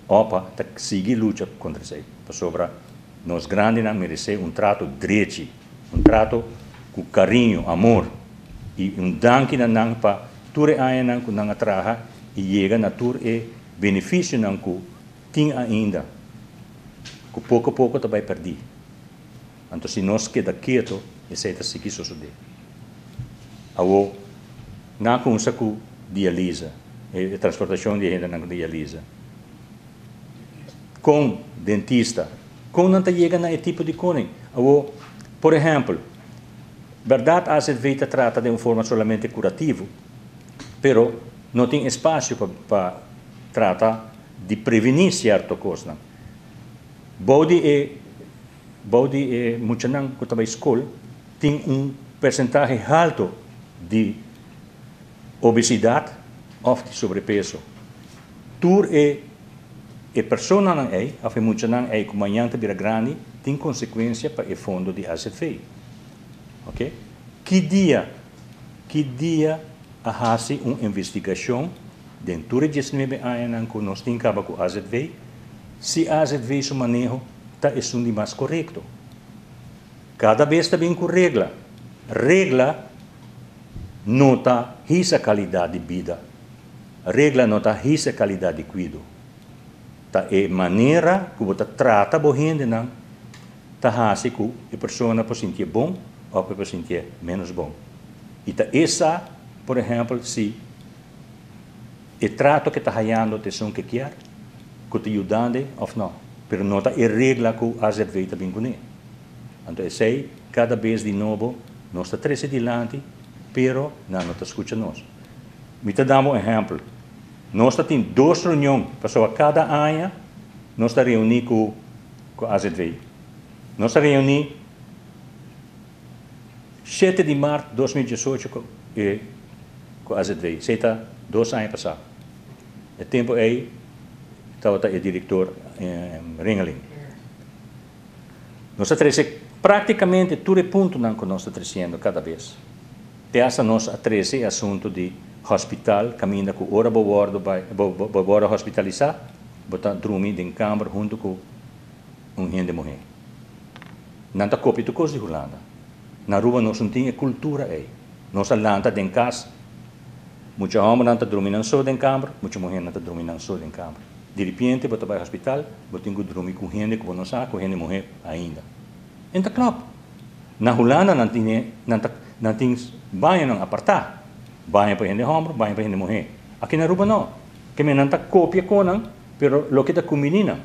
OPA ta sigui lucha kontra esei, pasobra nos grandinan meresé un trato drechi, un trato ku kariño, amor i un danki na nan pa tur e añanan ku nan a traha i yega na tur e benefisionan ku tin ainda, ku poko poko ta bai pèrdí. Anto si nos keda keto, esei ta sigui sosodé. Awor, nan a kumsa ku dialisa, e transportashon di e hendenan ku dialisa. Kon dentista, kon nan ta yega na e tipo di koning? Awor, por ehèmpel, bèrdat AZV ta trata den un forma solamente kurativo, pero no tin espasio pa pa trata di prevení sierto kosnan. Bou di e bou di e muchanan ku ta bai skol tin un persentahe halto di obesidat òf di sobrepeso. Tur e e personanan ei òf e muchanan ei ku mañan ta bira grandi tin konsekuensia pa e fondo di azv. Oke. Ki dia ki dia a hasi un investigashon den tur e diesnuebe añanan ku nos tin kaba ku azv si azv su maneho ta esun di mas korekto? Kada bes ta bin ku regla. Regla no ta hisa kalidat di bida. Regla no ta hisa kalidat di kuido. Ta e manera ku bo ta trata bo hendenan ta hasi ku e persona por sintié bon òf e por sintié ménos bon. I ta esa, por ehèmpel, si e trato ku e ta hayando ta esun ku e kier, ku ta yudand'e òf nò. Pero no ta e regla ku azv ta bin kuné. Anto esei kada bes di nobo nos ta trese dilanti, pero nan no ta skucha nos. Mi ta dam un ehèmpel. Nos ta tin dos reunion, pasobra kada aña nos ta reuní ku ku azv. Nos a reuní shete di mart 2018 ku e ku azv. Esei ta 2 aña pasá. E tempu ei tabata e direktor Ringeling. Nos a trese práktikamente tur e puntonan ku nos ta tresiendo kada bes. Te hasta nos a trese e asuntu di hospital, kaminda ku ora bo wòrdu bai bo bo wòrdu hospitalisá, bo ta drumi den kamber huntu ku un hende muhé. Nan ta kopia tur kos di Hulanda. Na Aruba nos no tin e kultura ei. Nos a lanta den kas, mucha hòmbernan ta drumi nan so den kamber, mucha muhénan ta drumi nan so den kamber. Di ripiente bo ta bai hospital, bo tin ku drumi ku hende ku bo no sa, ku hende muhé ainda. En ta klòp. Na Hulanda nan tin nan ta nan tin bañonan apartá. Baño pa hende hòmber, baño pa hende muhé. Aki na Aruba no. Ke men nan ta kopia konan, pero loke ta kumbiní nan.